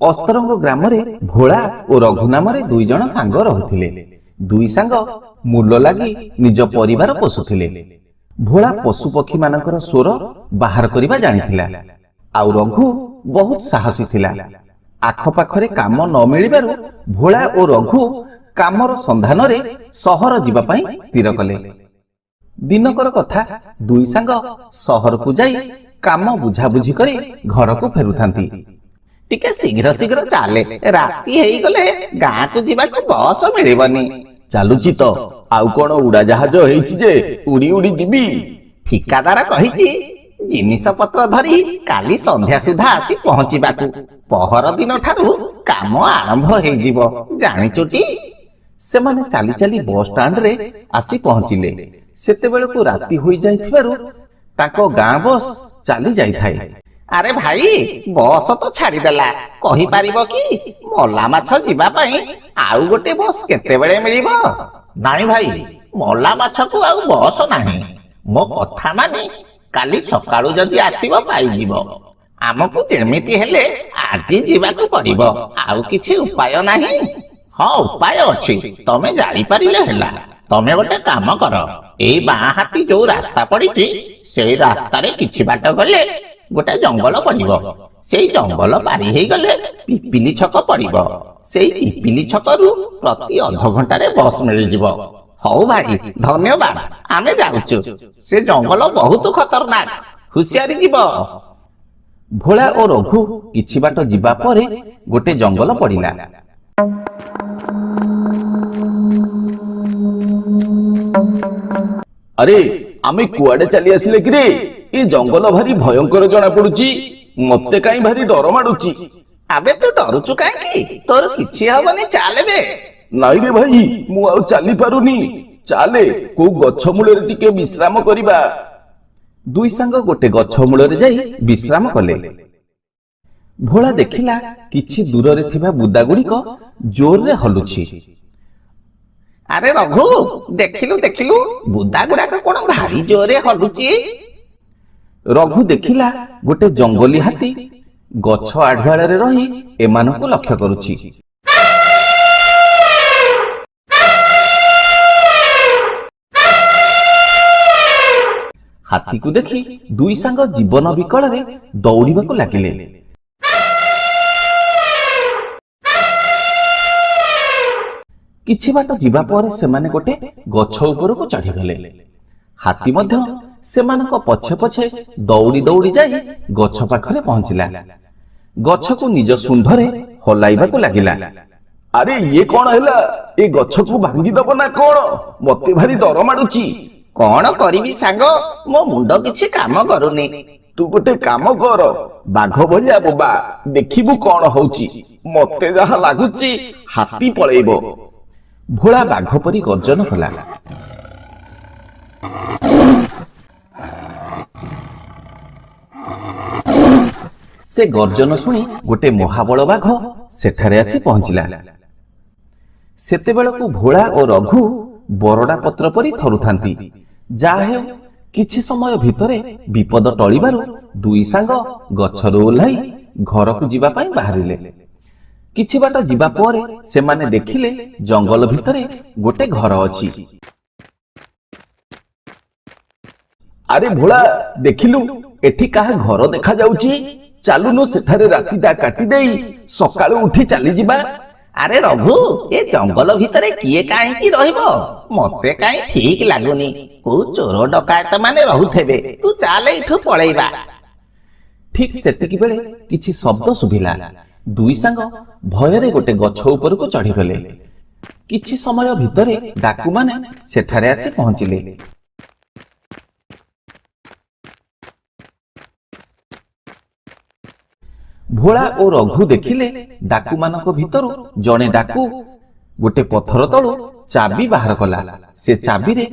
ଅସ୍ତରଙ୍ଗ ଗ୍ରାମରେ ଭୋଳା ଓ ରଘୁ ନାମରେ ଦୁଇ ଜଣ ସାଙ୍ଗ ରହୁଥିଲେ। ଦୁଇ ସାଙ୍ଗ ମୂଲ ଲାଗି ନିଜ ପରିବାର ପୋଷୁଥିଲେ। ଭୋଳା ପଶୁ ପକ୍ଷୀମାନଙ୍କର ସ୍ୱର ବାହାର କରିବା ଜାଣିଥିଲା, ଆଉ ରଘୁ ବହୁତ ସାହସୀ ଥିଲା। ଆଖପାଖରେ କାମ ନ ମିଳିବାରୁ ଭୋଳା ଓ ରଘୁ କାମର ସନ୍ଧାନରେ ସହର ଯିବା ପାଇଁ ସ୍ଥିର କଲେ। ଦିନକର କଥା, ଦୁଇ ସାଙ୍ଗ ସହରକୁ ଯାଇ କାମ ବୁଝାବୁଝି କରି ଘରକୁ ଫେରୁଥାନ୍ତି। ଟିକେ ଶୀଘ୍ର ଶୀଘ୍ର ଚାଲେ, ରାତି ହେଇଗଲେ ଗାଁକୁ ଯିବାକୁ ବସ ମିଳିବନି। ଚାଲୁଛି ତ, ଆଉ କଣ ଉଡାଜାହାଜ ହେଇଛି ଯେ ଉଡି ଉଡି ଯିବି? ଠିକାଦାର କହିଛି ଜିନିଷ ପତ୍ର ଧରି କାଲି ସନ୍ଧ୍ୟା ସୁଦ୍ଧା ଆସି ପହଞ୍ଚିବାକୁ। ପହର ଦିନ ଠାରୁ କାମ ଆରମ୍ଭ ହେଇଯିବ, ଜାଣିଚୁଟି। ସେମାନେ ଚାଲି ଚାଲି ବସ୍ ଷ୍ଟାଣ୍ଡରେ ଆସି ପହଞ୍ଚିଲେ। ସେତେବେଳକୁ ରାତି ହୋଇଯାଇଥିବାରୁ ତାଙ୍କ ଗାଁ ବସ୍ ଚାଲି ଯାଇଥାଏ। ଆରେ ଭାଇ, ବସ ତ ଛାଡିଦେଲା। କହିପାରିବ କି ମଲା ମାଛ ଯିବା ପାଇଁ ଆଉ ଗୋଟେ ବସ୍ କେତେବେଳେ ମିଳିବ? ନାଇଁ ଭାଇ, ମଲା ମାଛକୁ ଆଉ ବସ ନାହିଁ। ମୋ କଥା ମାନି କାଲି ସକାଳୁ ଯଦି ଆସିବ ପାଇଯିବ। ଆମକୁ ଯେମିତି ହେଲେ ଆଜି ଯିବାକୁ ପଡିବ, ଆଉ କିଛି ଉପାୟ ନାହିଁ। ହଁ, ଉପାୟ ଅଛି, ତମେ ଯାଇପାରିଲେ ହେଲା। ତମେ ଗୋଟେ କାମ କର, ଏଇ ବାଁ ହାତୀ ଯୋଉ ରାସ୍ତା ପଡିଛି, ସେଇ ରାସ୍ତାରେ କିଛି ବାଟ ଗଲେ ଗୋଟେ ଜଙ୍ଗଲ ପଡିବ। ସେଇ ଜଙ୍ଗଲ ପାରି ହେଇଗଲେ ପିପିଲି ଛକ ପଡିବ। ସେଇ ପିପିଲି ଛକରୁ ପ୍ରତି ଅଧଘଣ୍ଟାରେ ବସ୍ ମିଳିଯିବ। ହଉ ଭାଇ, ଧନ୍ୟବାଦ, ଆମେ ଯାଉଛୁ। ସେ ଜଙ୍ଗଲ ବହୁତ ଖତରନାକ, ହୁସିଆରି ଯିବ। ଭୋଳା ଓ ରଘୁ କିଛି ବାଟ ଯିବା ପରେ ଗୋଟେ ଜଙ୍ଗଲ ପଡ଼ିଲା। ଆରେ, ଆମେ କୁଆଡେ ଚାଲି ଆସିଲେ କିରେ? ଏ ଜଙ୍ଗଲ ଭାରି ଭୟଙ୍କର ଜଣା ପଡୁଛି। ମତେ କାହିଁ ଭାରି ଡର ମାଡୁଛି। ଆବେ, ତୁ ଡରୁଛୁ କାହିଁକି? ତୋର କିଛି ହବନି, ଚାଲେ ବେ। ନାଇଁ ରେ ଭାଇ, ମୁଁ ଆଉ ଚାଲି ପାରୁନି। ଚାଲେ, କୋଉ ଗଛ ମୂଳରେ ଟିକେ ବିଶ୍ରାମ କରିବା। ଦୁଇ ସାଙ୍ଗ ଗୋଟେ ଗଛ ମୂଳରେ ଯାଇ ବିଶ୍ରାମ କଲେ। ଭୋଳା ଦେଖିଲା କିଛି ଦୂରରେ ଥିବା ବୁଦା ଗୁଡିକ ଜୋରରେ ହଲୁଛି। ଆରେ ରଘୁ, ଦେଖିଲୁ ଦେଖିଲୁ, ବୁଦା ଗୁଡାକ କଣ ଭାରି ଜୋରେ ହଲୁଛି। ରଘୁ ଦେଖିଲା ଗୋଟେ ଜଙ୍ଗଲୀ ହାତୀ ଗଛ ଆଢୁଆଳରେ ରହି ଏମାନଙ୍କୁ ଲକ୍ଷ୍ୟ କରୁଛି। ହାତୀକୁ ଦେଖି ଦୁଇ ସାଙ୍ଗ ଜୀବନ ବିକଳରେ ଦୌଡ଼ିବାକୁ ଲାଗିଲେ। କିଛି ବାଟ ଯିବା ପରେ ସେମାନେ ଗୋଟେ ଗଛ ଉପରକୁ ଚଢ଼ିଗଲେ। ହାତୀ ମଧ୍ୟ ସେମାନଙ୍କ ପଛେ ପଛେ ଦୌଡ଼ି ଦୌଡ଼ି ଯାଇ ଗଛ ପାଖରେ ପହଞ୍ଚିଲା। ଗଛକୁ ନିଜ ଶୁଣ୍ଢରେ ହଲାଇବାକୁ ଲାଗିଲା। ଆରେ, ଇଏ କଣ ହେଲା? ଏ ଗଛକୁ ଭାଙ୍ଗିଦବ ନା କଣ? ମତେ ଭାରି ଡର ମାଡୁଛି। କଣ କରିବି ସାଙ୍ଗ, ମୋ ମୁଣ୍ଡ କିଛି କାମ କରୁନି। ତୁ ଗୋଟେ କାମ କର, ବାଘ ଭଳିଆ ବୋବା, ଦେଖିବୁ କଣ ହଉଛି। ମତେ ଯାହା ଲାଗୁଛି ହାତୀ ପଳେଇବ। ଭୋଳା ବାଘ ପରି ଗର୍ଜନ କଲା। ସେ ଗର୍ଜନ ଶୁଣି ଗୋଟେ ମହାବଳ ବାଘ ସେଠାରେ ଆସି ପହଞ୍ଚିଲା। ସେତେବେଳକୁ ଭୋଳା ଓ ରଘୁ ବରଡ଼ା ପତ୍ର ପରି ଥରୁଥାନ୍ତି। ଯାହା ହେଉ, କିଛି ସମୟ ଭିତରେ ବିପଦ ଟଳିବାରୁ ଦୁଇ ସାଙ୍ଗ ଗଛରୁ ଓହ୍ଲାଇ ଘରକୁ ଯିବା ପାଇଁ ବାହାରିଲେ। କିଛି ବାଟ ଯିବା ପରେ ସେମାନେ ଦେଖିଲେ ଜଙ୍ଗଲ ଭିତରେ ଗୋଟେ ଘର ଅଛି। ଆରେ ଭୋଳା, ଦେଖିଲୁ ଏଠି କାହା ଘର ଦେଖାଯାଉଛି। ଚାଲୁନୁ, ସେଠାରେ ରାତିଟା କାଟି ଦେଇ ସକାଳୁ ଉଠି ଚାଲିଯିବା। ଆରେ ରଘୁ, ଏ ଜଙ୍ଗଲ ଭିତରେ କିଏ କାହିଁକି ରହିବ? ମତେ କାହିଁ ଠିକ ଲାଗୁନି। କୋଉ ଚୋର ଡକାୟତ ମାନେ ରହୁଥିବେ। ତୁ ଚାଲେ, ଏଠୁ ପଳେଇବା। ଠିକ ସେତିକି ବେଳେ କିଛି ଶବ୍ଦ ଶୁଭିଲା। ଦୁଇ ସାଙ୍ଗ ଭୟରେ ଗୋଟେ ଗଛ ଉପରକୁ ଚଢିଗଲେ। କିଛି ସମୟ ଭିତରେ ଡାକୁମାନେ ସେଠାରେ ଆସି ପହଞ୍ଚିଲେ। ଭୋଳା ଓ ରଘୁ ଦେଖିଲେ ଡାକୁମାନଙ୍କ ଭିତରୁ ଜଣେ ଡାକୁ ଗୋଟେ ପଥର ତଳୁ ଚାବି ବାହାର କଲା। ସେ ଚାବିରେ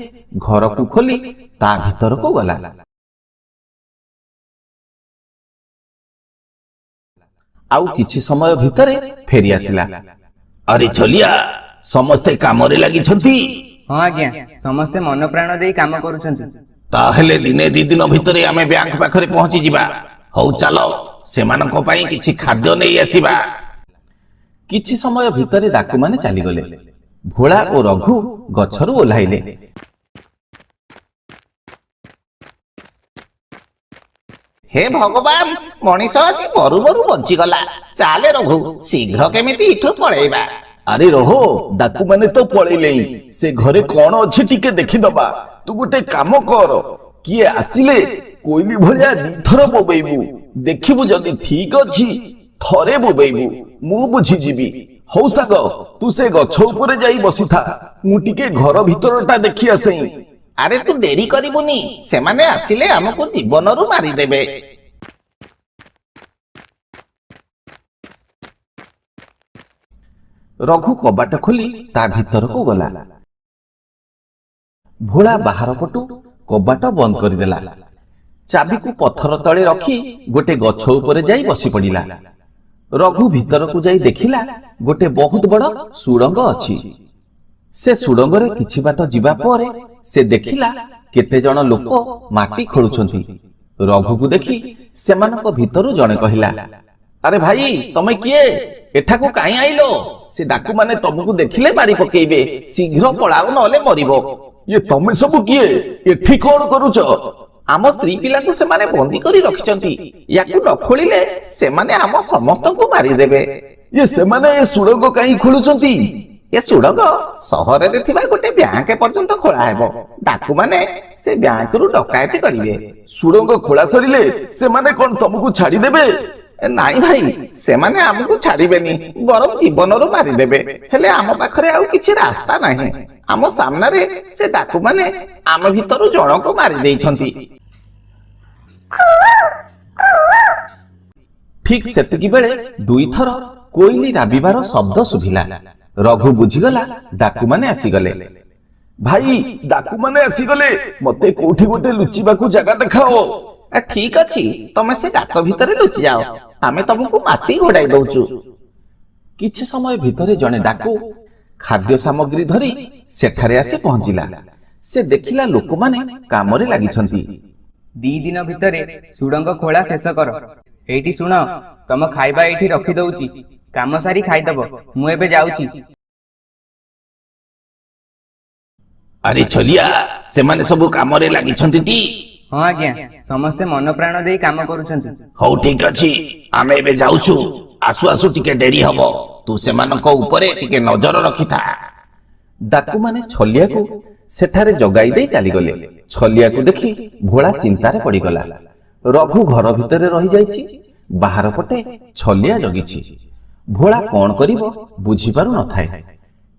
ଘରକୁ ଖୋଲି ତା ଭିତରକୁ ଗଲା। ଆଉ କିଛି ସମୟ ଭିତରେ ଫେରି ଆସିଲା। ଆରେ ଛଲିଆ, ସମସ୍ତେ କାମରେ ଲାଗିଛନ୍ତି? ହଁ ଆଜ୍ଞା, ସମସ୍ତେ ମନ ପ୍ରାଣ ଦେଇ କାମ କରୁଛନ୍ତି। ତାହେଲେ ଦିନେ ଦି ଦିନ ଭିତରେ ଆମେ ବ୍ୟାଙ୍କ ପାଖରେ ପହଞ୍ଚି ଯିବା। ହଉ ଚାଲ, ସେମାନଙ୍କ ପାଇଁ କିଛି ଖାଦ୍ୟ ନେଇ ଆସିବା। କିଛି ସମୟ ଭିତରେ ଡାକୁମାନେ ଚାଲିଗଲେ। ଭୋଳା ଓ ରଘୁ ଗଛରୁ ଓହ୍ଲାଇଲେ। ହେ ଭଗବାନ, ମଣିଷ ଆଜି ମରୁ ମରୁ ବଞ୍ଚିଗଲା। ଚାଲେ ରଘୁ, ଶୀଘ୍ର କେମିତି ଏଠୁ ପଳେଇବା। ଆରେ ରହୋ, ଡାକୁମାନେ ତ ପଳେଇଲେଣି, ସେ ଘରେ କଣ ଅଛି ଟିକେ ଦେଖିଦବା। ତୁ ଗୋଟେ କାମ କର, କିଏ ଆସିଲେ କୋଇଲି ଭଳିଆ ଦିଥର ବୋବେଇବୁ। ଦେଖିବୁ ଯଦି ଠିକ ଅଛି ଥରେ ବୋବେଇବୁ, ମୁଁ ବୁଝିଯିବି। ହଉ ସାଙ୍ଗ, ତୁ ସେ ଗଛ ଉପରେ ଯାଇ ବସିଥା, ମୁଁ ଟିକେ ଘର ଭିତରଟା ଦେଖି ଆସେଇଁ। ଆରେ ତୁ ଡେରି କରିବୁନି, ସେମାନେ ଆସିଲେ ଆମକୁ ଜୀବନରୁ ମାରିଦେବେ। ରଘୁ କବାଟ ଖୋଲି ତା ଭିତରକୁ ଗଲା। ଭୋଳା ବାହାର ପଟୁ କବାଟ ବନ୍ଦ କରିଦେଲା। ଚାବିକୁ ପଥର ତଳେ ରଖି ଗୋଟେ ଗଛ ଉପରେ ଯାଇ ବସି ପଡ଼ିଲା। ରଘୁ ଭିତରକୁ ଯାଇ ଦେଖିଲା ଗୋଟେ ବହୁତ ବଡ ସୁଡ଼ଙ୍ଗ ଅଛି। ସେ ସୁଡ଼ଙ୍ଗରେ କିଛି ବାଟ ଯିବା ପରେ ସେ ଦେଖିଲା କେତେ ଜଣ ଲୋକ ମାଟି ଖୋଳୁଛନ୍ତି। ରଘୁକୁ ଦେଖି ସେମାନଙ୍କ ଭିତରୁ ଜଣେ କହିଲା, ଆରେ ଭାଇ, ତମେ କିଏ? ଏଠାକୁ କାହିଁ ଆଇଲ? ସେ ଡାକୁମାନେ ତମକୁ ଦେଖିଲେ ମାରି ପକେଇବେ। ଶୀଘ୍ର ପଳାଅ, ନହେଲେ ମରିବ। ଇଏ ତମେ ସବୁ କିଏ? ଏଠି କଣ କରୁଛ? ଆମ ସ୍ତ୍ରୀ ପିଲାଙ୍କୁ ସେମାନେ ବନ୍ଦୀ କରି ରଖିଛନ୍ତି। ୟାକୁ ନ ଖୋଳିଲେ ସେମାନେ ଆମ ସମସ୍ତଙ୍କୁ ମାରିଦେବେ। ଇଏ ସେମାନେ ଏ ସୁଡ଼ଙ୍ଗ କାହିଁ ଖୋଳୁଛନ୍ତି? ଏ ସୁଡ଼ଙ୍ଗ ସହରରେ ଥିବା ଗୋଟେ ବ୍ୟାଙ୍କ ପର୍ଯ୍ୟନ୍ତ ଖୋଳା ହେବ। ଡାକୁମାନେ ସେ ବ୍ୟାଙ୍କରୁ ଡକାୟତି କରିବେ। ସୁଡ଼ଙ୍ଗ ଖୋଳା ସରିଲେ ସେମାନେ କଣ ତମକୁ ଛାଡିଦେବେ? ନାଇଁ ଭାଇ, ସେମାନେ ଆମକୁ ଛାଡିବେନି, ବରଂ ଜୀବନରୁ ମାରିଦେବେ। ହେଲେ ଆମ ପାଖରେ ଆଉ କିଛି ରାସ୍ତା ନାହିଁ। ଆମ ସାମ୍ନାରେ ସେ ଡାକୁମାନେ ଆମ ଭିତରୁ ଜଣକୁ ମାରି ଦେଇଛନ୍ତି। ଠିକ ସେତିକି ବେଳେ ଦୁଇଥର କୋଇଲି ରାବିବାର ଶବ୍ଦ ଶୁଭିଲା। ରଘୁ ବୁଝିଗଲା ଡାକୁମାନେ ଆସିଗଲେ। ଭାଇ, ଡାକୁମାନେ ଆସିଗଲେ, ମତେ କୋଉଠି ଗୋଟେ ଲୁଚିବାକୁ ଜାଗା ଦେଖାଅ। ଠିକ ଅଛି, ତମେ ସେ ଗାତ ଭିତରେ ଲୁଚି ଯାଅ, ଆମେ ତମକୁ ମାଟି ଘୋଡାଇ ଦଉଛୁ। କିଛି ସମୟ ଭିତରେ ଜଣେ ଡାକୁ ଖାଦ୍ୟ ସାମଗ୍ରୀ ଧରି ସେଠାରେ ଆସି ପହଞ୍ଚିଲା। ସେ ଦେଖିଲା ଲୋକମାନେ କାମରେ ଲାଗିଛନ୍ତି। 2 ଦିନ ଭିତରେ ସୁଡ଼ଙ୍ଗ ଖୋଳା ଶେଷ କର। ଏଇଠି ଶୁଣ, ତମ ଖାଇବା ଏଇଠି ରଖିଦଉଛି, କାମ ସାରି ଖାଇଦବ। ମୁଁ ଏବେ ଯାଉଛି। ଆରେ ଛଲିଆ, ସେମାନେ ସବୁ କାମରେ ଲାଗିଛନ୍ତି ଟି? ହଁ ଆଜ୍ଞା, ସମସ୍ତେ ମନ ପ୍ରାଣ ଦେଇ କାମ କରୁଛନ୍ତି। ହଉ ଠିକ ଅଛି, ଆମେ ଏବେ ଯାଉଛୁ। ଆସୁ ଆସୁ ଟିକେ ଡେରି ହବ, ତୁ ସେମାନଙ୍କ ଉପରେ ଟିକେ ନଜର ରଖିଥା। ଡାକୁମାନେ ଛଲିଆକୁ ସେଠାରେ ଜଗାଇ ଦେଇ ଚାଲିଗଲେ। ଛଲିଆକୁ ଦେଖି ଭୋଳା ଚିନ୍ତାରେ ପଡ଼ିଗଲା। ରଘୁ ଘର ଭିତରେ ରହିଯାଇଛି, ବାହାର ପଟେ ଛଲିଆ ଜଗିଛି। ଭୋଳା କଣ କରିବ ବୁଝିପାରୁ ନଥାଏ।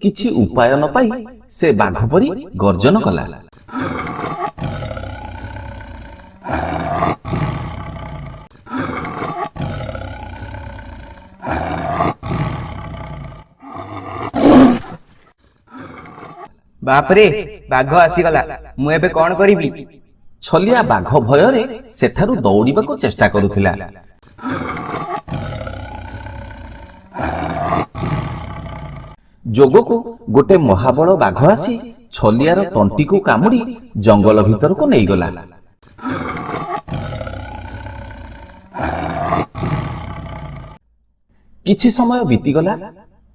କିଛି ଉପାୟ ନ ପାଇ ସେ ବାଘ ପରି ଗର୍ଜନ କଲା। ବାପରେ, ବାଘ ଆସିଗଲା! ମୁଁ ଏବେ କଣ କରିବି? ଛଲିଆ ବାଘ ଭୟରେ ସେଠାରୁ ଦୌଡ଼ିବାକୁ ଚେଷ୍ଟା କରୁଥିଲା। ଯୋଗକୁ ଗୋଟେ ମହାବଳ ବାଘ ଆସି ଛଲିଆର ତଣ୍ଟିକୁ କାମୁଡ଼ି ଜଙ୍ଗଲ ଭିତରକୁ ନେଇଗଲା। କିଛି ସମୟ ବିତିଗଲା।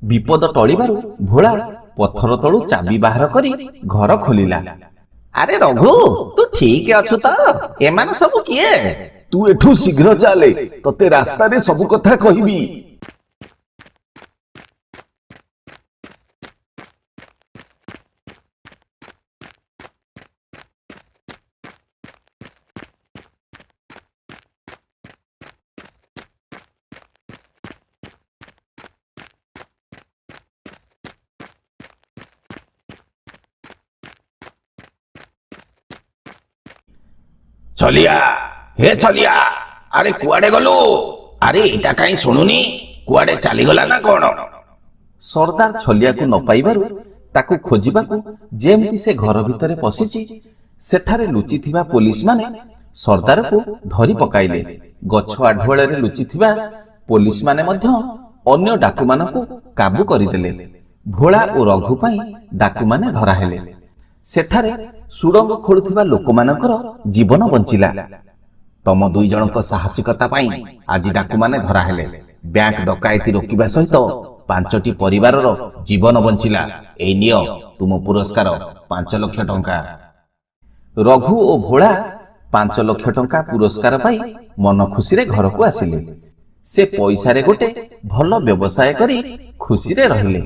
ବିପଦ ଟଳିବାରୁ ଭୋଳା ପଥର ତଳୁ ଚାବି ବାହାର କରି ଘର ଖୋଲିଲା। ଆରେ ରଘୁ, ତୁ ଠିକ ଅଛୁ ତ? ଏମାନେ ସବୁ କିଏ? ତୁ ଏଠୁ ଶୀଘ୍ର ଚାଲେ, ତତେ ରାସ୍ତାରେ ସବୁ କଥା କହିବି। ଛଲିଆ, ହେ ଛଲିଆ, ଆରେ କୁଆଡେ ଗଲୁ? ଆରେ ଏଇଟା କାହିଁ ଶୁଣୁନି, କୁଆଡେ ଚାଲିଗଲା ନା କଣ? ସର୍ଦ୍ଦାର ଛଲିଆକୁ ନ ପାଇବାରୁ ତାକୁ ଖୋଜିବାକୁ ଯେମିତି ସେ ଘର ଭିତରେ ପଶିଛି, ସେଠାରେ ଲୁଚିଥିବା ପୋଲିସମାନେ ସର୍ଦ୍ଦାରକୁ ଧରି ପକାଇଲେ। ଗଛ ଆଢୁଆଳରେ ଲୁଚିଥିବା ପୋଲିସମାନେ ମଧ୍ୟ ଅନ୍ୟ ଡାକୁମାନଙ୍କୁ କାବୁ କରିଦେଲେ। ଭୋଳା ଓ ରଘୁ ପାଇଁ ଡାକୁମାନେ ଧରା ହେଲେ। ସେଠାରେ ସୁଡ଼ଙ୍ଗ ଖୋଳୁଥିବା ଲୋକମାନଙ୍କର ଜୀବନ ବଞ୍ଚିଲା। ତମ ଦୁଇ ଜଣଙ୍କ ସାହସିକତା ପାଇଁ ଆଜି ଡାକୁମାନେ ଧରା ହେଲେ। ବ୍ୟାଙ୍କ ଡକାୟତି ରୋକିବା ସହିତ ପାଞ୍ଚଟି ପରିବାରର ଜୀବନ ବଞ୍ଚିଲା। ଏଇ ନିଅ ତୁମ ପୁରସ୍କାର, 5 ଲକ୍ଷ ଟଙ୍କା। ରଘୁ ଓ ଭୋଳା 5 ଲକ୍ଷ ଟଙ୍କା ପୁରସ୍କାର ପାଇ ମନ ଖୁସିରେ ଘରକୁ ଆସିଲେ। ସେ ପଇସାରେ ଗୋଟେ ଭଲ ବ୍ୟବସାୟ କରି ଖୁସିରେ ରହିଲେ।